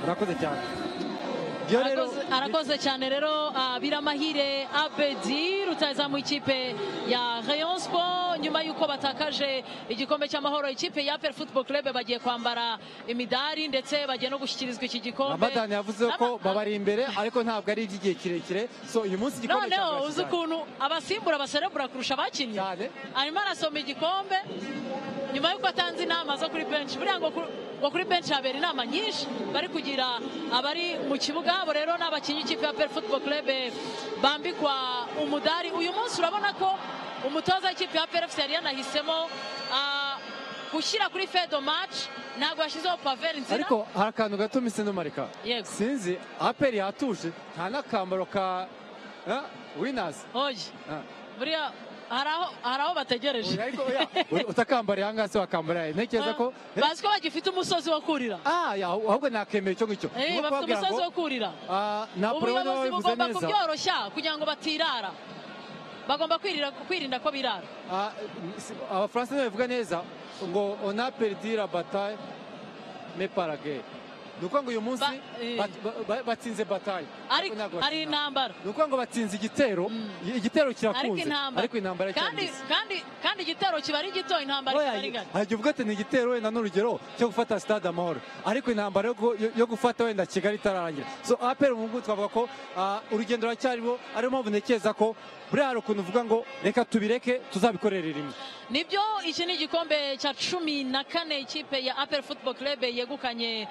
Urakoze cyane. Arakoze cyane rero Biramahire Abedi, rutahizamu ikipe ya Rayon Sport. Nyuma y'uko batakaje igikombe cy'amahoro, ikipe ya APR Football Club bagiye kwambara imidari ndetse bagiye no gushyikirizwa iki gikombe. Ramadani yavuze ko babari imbere, ariko ntabwo ari iby'igihe kirekire. So uyu munsi igikombe noneho uzi ukuntu abasimbura baserebura kurusha abakinnyi. Arimo arasoma igikombe nyuma y'uko atanze inama zo kuri bench. Buriya ngo kuri bench habera inama nyinshi bari kugira abari mu kibuga. Abo rero n'abakinnyi ikipe ya APR Football Club bambikwa umudari uyu munsi. Urabona ko umutoza w'ikipe ya APR FC yari yanahisemo gushyira kuri fedo match, ntabwo yashyizeho Pavel Nzira. Ariko hari akantu gato mise numarika, sinzi APR yatuje nta n'akambaro ka winners. Oye, buriya hari aho bategereje. Utakambara aha ngaha se wakambara, ntekereza ko bazi ko bagifite umusozi wo kurira. Ahubwo nakemera icyo ngicyo. Bafite umusozi wo kurira. Ubuyobozi bugomba kubyoroshya kugira ngo batirara, bagomba kwirinda ko birara. Abafaransa babivuga neza ngo on a perdu la bataille mais pas la guerre. Ni ukuvuga ngo uyu munsi batsinze bataille, ariko ari intambara. Ni ukuvuga ngo batsinze igitero, igitero kirakunze, ariko intambara iracyari. Kandi igitero kiba ari gito, intambara ikaba ari ngari. Hari igihe uvuga ati ni igitero wenda n'urugero cyo gufata Stade Amahoro, ariko intambara yo gufata wenda Kigali itararangira. So APR ubu ngubu twavuga ko urugendo ruracyariho, ariyo mpamvu ntekereza ko buriya hari ukuntu uvuga ngo reka tubireke tuzabikorere rimwe. Nibyo, iki ni igikombe cya 14 ikipe ya APR Football Club yegukanye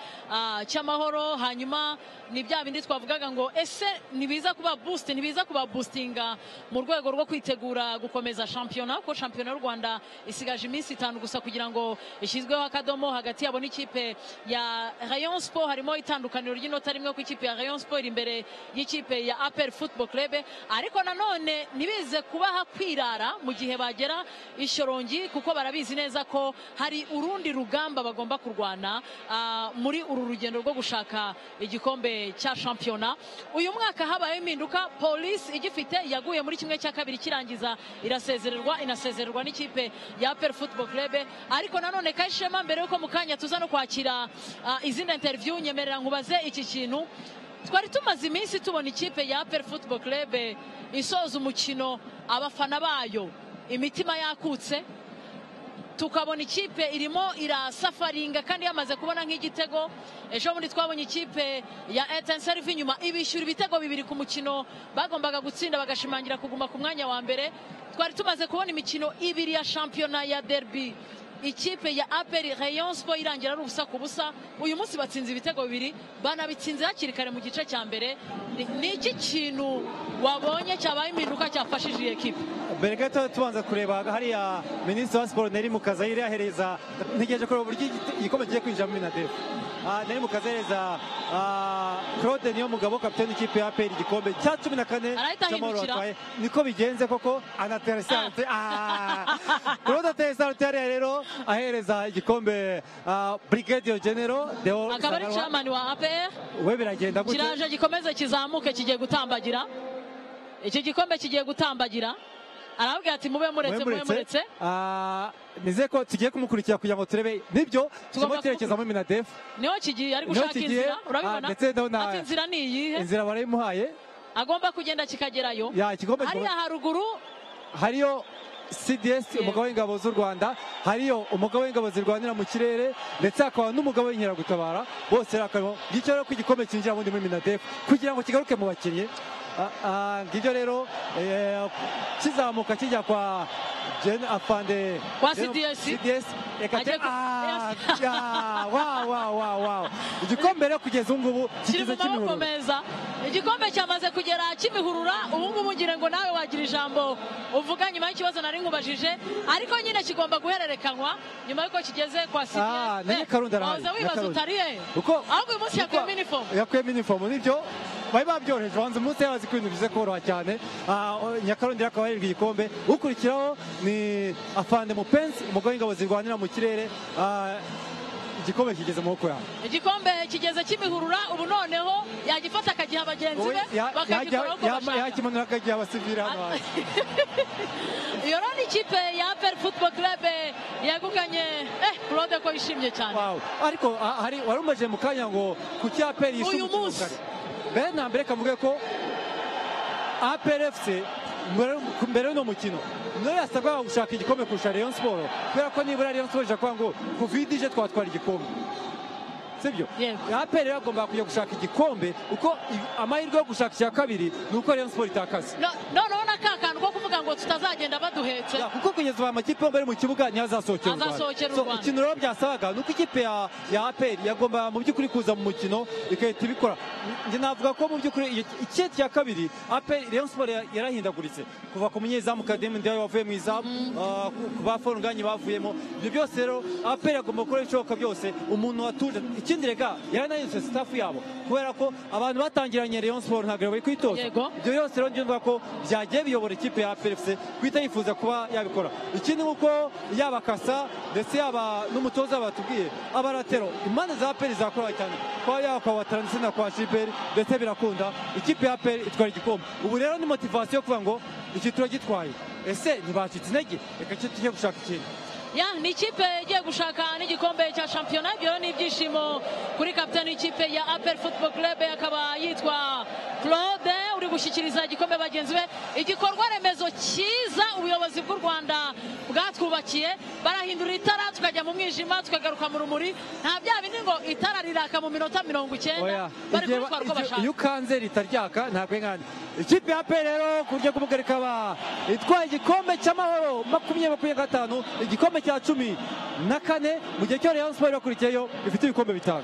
cy'amahoro. Hanyuma ni bya bindi twavugaga ngo ese nibiza kuba boost, nibiza kuba boostinga mu rwego rwo kwitegura gukomeza shampiyona, ko shampiyona y'u Rwanda isigaje iminsi 5 gusa kugira ngo ishyizweho akadomo. Hagati yabo n'ikipe ya Rayon Sport harimo itandukaniro ry'inota rimwe ku ikipe ya Rayon Sport imbere y'ikipe ya APR Football Club. Ariko nanone nibize kubaha kwirara mu gihe bagera Ishyorongi, kuko barabizi neza ko hari urundi rugamba bagomba kurwana muri uru rugendo rwo gushaka igikombe cya shampiyona. Uyu mwaka habaye impinduka, Police igifite yaguye muri 1/2 kirangiza irasezererwa, inasezererwa n'ikipe ya APR Football Club. Ariko nanone Kayishema, mbere yuko mukanya tuza no kwakira izindi interview, nyemerera nkubaze iki kintu. Twari tumaze iminsi tubona ikipe ya APR Football Club isoza umukino abafana bayo imitima yakutse, tukabona ikipe irimo irasafaringa kandi yamaze kubona nk'igitego. Ejo bundi twabonye ikipe ya Etincelle inyuma ibishyura ibitego 2 ku mukino bagombaga gutsinda bagashimangira kuguma ku mwanya wa mbere. Twari tumaze kubona imikino 2 ya shampiyona ya derby, ikipe ya APR Rayon Sport irangira ari 0-0. Uyu munsi batsinze ibitego 2, banabitsinze hakiri kare mu gice cya mbere. Ni iki kintu wabonye cyabaye impinduka cyafashije iyi ekipe? Mbere gato tubanza kureba hariya Minisitiri wa Siporo Neri Mukazayire ahereza, ntegereje kureba uburyo igikombe kigiye kwinjira muri Minadef. Neri Mukazayire Claude Niyomugabo kapiteni w'ikipe ya APR igikombe cya 14 cy'amahoro atwaye. Niko bigenze koko, anateresante Claude ateresante hariya rero ahereza igikombe Brigadier General Deo, akaba ari chairman wa APR. We biragenda gute? Kiraje gikomeze kizamuke, kigiye gutambagira. Iki gikombe kigiye gutambagira. Arababwira ati mube muretse, mube muretse. Nizeye ko tugiye kumukurikira kugira ngo turebe nibyo turimo cyerekeza muri Minadef. Niho kigiye, ari gushaka inzira, urabibona? Ati inzira ni iyihe? Inzira barayimuhaye, agomba kugenda kikagerayo. Hariya haruguru hariyo CDS, umugabo w'ingabo z'u Rwanda, hariyo umugabo w'ingabo zirwanira mu kirere, ndetse hakaba n'umugabo w'inkeragutabara. Bose rakabimo ngicyo rero ko igikombe cyinjira muri Minadef kugira ngo kigaruke mu bakinnyi. Ngibyo rero kizamuka kijya kwa Gen Afande kwa CDS. Wow. Igikombe rero kugeza ubu ngubu kigeze Kimihurura. Igikombe cyamaze kugera Kimihurura. Ubu ngubu ngira ngo nawe wagira ijambo uvuga nyuma y'ikibazo nari nkubajije, ariko nyine kigomba guhererekanywa nyuma yuko kigeze kwa CDS. Waza wibaza utariye ahubwo uyu munsi yakuyemo uniform. Yakuyemo uniform nibyo bari babyoroheje, banza umunsi yabazi ko ibintu bize koroha cyane. Nyakarundi akaba yaribwa igikombe. Ukurikiraho ni Afande Mupenzi, umugabo w'ingabo zirwanira mu kirere. Igikombe kigeze mu maboko yawe. Igikombe kigeze Kimihurura, ubu noneho yagifata akagiha Akagiha bagenzi be bakagikora uko bashaka. Yakimanura akagiha abasivili hano hanze. Iyo rero ni ikipe ya APR Football Club yegukanye. Claude ko yishimye cyane. Wow. Ariko hari warumaje mu kanya ngo kuki APR yishimye uyu munsi. Mbere na mbere kamuge ko APR FC mbere y'uno mukino niyo yasabwaga gushaka igikombe kurusha Rayon Sport, kubera ko nibura Rayon Sport ije kuvuga ngo Covid ije twatwara igikombe, sibyo? APR rero agomba kujya gushaka igikombe, uko amahirwe yo gushaka icya kabiri ni uko Rayon Sport itakaza. Noneho na ka kantu ko kuvuga ngo tutazagenda baduhetse, kuko kugeza ubu amakipe yombi ari mu kibuga niyo azasohokera u Rwanda. Ikintu rero byasabaga ni uko ikipe ya APR yagomba mu by'ukuri kuza mu mukino igahita ibikora. Njye navuga ko mu by'ukuri ikice cya kabiri APR Rayon Sport yarahindaguritse, kuva ku munyezamu Kademu Ndiaye wavuye mu izamu, ku baforunganye bavuyemo, ibyo byose rero APR yagomba gukora ibishoboka byose umuntu watuje. Ikindi rega yaranayinse staff yabo, kubera ko abantu batangiranye Rayon Sport ntabwo bari kwitoza. Ibyo byose rero njye mvuga ko byagiye biyobora ikipe ya APR FC guhita yifuza kuba yabikora. Ikindi nuko yaba Kasa ndetse yaba n'umutoza batubwiye abaratero impande za APR zakora cyane, kwa yaba kwa Watara ndetse na kwa Gilbert, ndetse birakunda ikipe ya APR itwara igikombe. Ubu rero ni motivation yo kuvuga ngo iki turagitwaye, ese ntibacitse intege, reka tujye gushaka ikindi. Ya ni ikipe igiye gushaka n'igikombe cya shampiyona. Ibyo ni ibyishimo kuri kapitani w'ikipe ya APR Football Club, akaba yitwa Claude uri gushyikiriza igikombe bagenzi be. Igikorwa remezo cyiza ubuyobozi bw'u Rwanda bwatwubakiye, barahindura itara tukajya mu mwijima tukagaruka mu rumuri. Nta bya bindi ngo itara riraka mu minota 90, bari kubitwara uko bashaka. Iyo ukanze ritaryaka ntabwo ingana. Ikipe ya APR rero ku buryo bw'umugarika ikaba itwaye igikombe cy'amahoro 2025, igikombe cya 14, mu gihe cyo Rayon Sport bakurikiyeyo ifite ibikombe 5.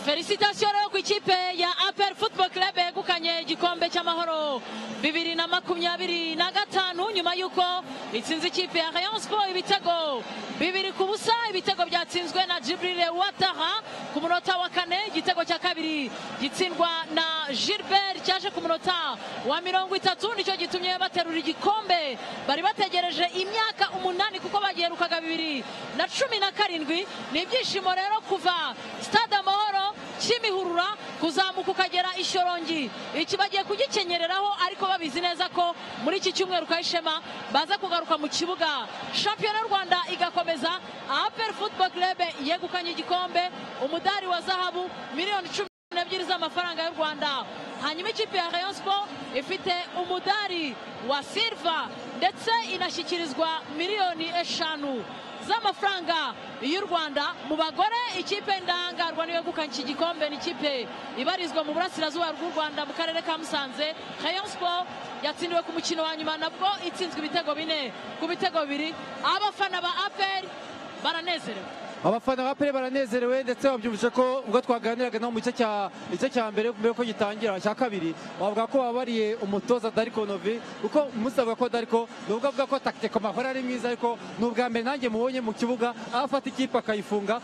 Felicitation rero ku ikipe ya APR Football Club yegukanye igikombe cy'amahoro 2025, nyuma y'uko itsinze ikipe ya Rayon Sport ibitego 2-0. Ibitego byatsinzwe na Djibril Ouattara ku munota wa 4, igitego cya kabiri gitsindwa na Gilbert cyaje ku munota wa 30, nicyo gitumye baterura igikombe bari bategereje imyaka 8 kuko bagiherukaga 2017. Ni ibyishimo rero kuva Stade Amahoro Kimihurura kuzamuka ukagera Ishyorongi, iki bagiye kugikenyereraho, ariko babizi neza ko muri iki cyumweru Kayishema baza kugaruka mu kibuga, shampiyona y'u Rwanda igakomeza. APR Football Club yegukanye igikombe, umudari wa zahabu, miliyoni 12 z'amafaranga y'u Rwanda. Hanyuma ikipe ya Rayon Sport ifite umudari wa silver ndetse inashyikirizwa miliyoni 5 z'amafaranga y'u Rwanda. Mu bagore ikipe ndangarwa niyo yegukanye iki gikombe, ni ikipe ibarizwa mu burasirazuba bw'u Rwanda mu karere ka Musanze. Rayon Sport yatsindiwe ku mukino wa nyuma nabwo itsinzwe ibitego 4-2. Abafana ba APR baranezerewe. Abafana ba APR baranezerewe, ndetse babyumvise ko ubwo twaganiraga nabo mu gice cya mbere mbere ko gitangira cya kabiri, bavuga ko babariye umutoza Darko Novi, kuko umunsi avuga ko Darko nubwo avuga ko tactique amahoro ari mwiza, ariko ni ubwa mbere nanjye mubonye mu kibuga afata ikipe akayifunga.